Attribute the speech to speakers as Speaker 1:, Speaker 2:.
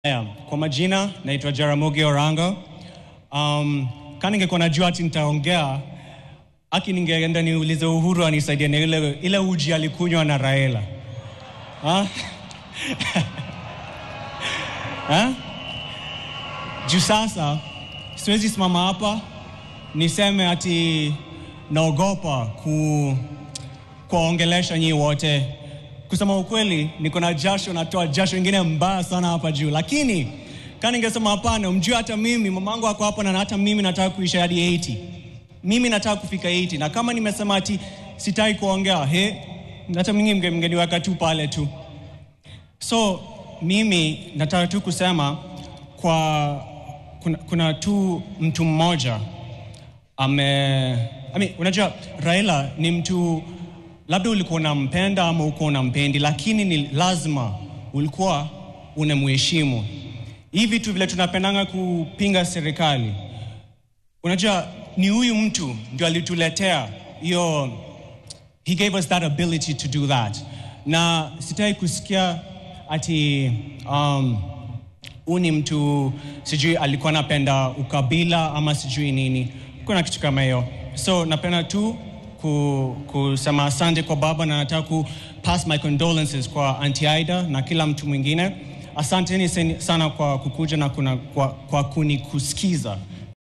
Speaker 1: Haya, kwa majina naitwa Jaramogi Orango. Kama ningekuwa najua ati nitaongea, aki ningeenda niulize Uhuru anisaidie na ile uji alikunywa na Raila. Ha? Ha? Juu sasa siwezi simama hapa niseme ati naogopa kuwaongelesha nyinyi wote. Kusema ukweli, niko na jasho, natoa jasho ingine mbaya sana hapa juu, lakini kama ningesema hapana, mjue hata mimi mamangu ako hapa na hata mimi nataka kuisha hadi 80. Mimi nataka kufika 80, na kama nimesema ati sitaki kuongea, he, hata mimi mngeniweka tu pale tu. So mimi nataka tu kusema kwa kuna tu mtu mmoja I mean, unajua Raila ni mtu labda ulikuwa unampenda ama ulikuwa unampendi, lakini ni lazima ulikuwa unamheshimu. Hivi tu vile tunapendanga kupinga serikali, unajua ni huyu mtu ndio alituletea hiyo, he gave us that ability to do that. Na sitaki kusikia ati huu ni mtu sijui alikuwa anapenda ukabila ama sijui nini, kuna kitu kama hiyo. So napenda tu kusema asante kwa baba, na nataka ku pass my condolences kwa Auntie Ida na kila mtu mwingine. Asanteni sana kwa kukuja na kwa kunikusikiza.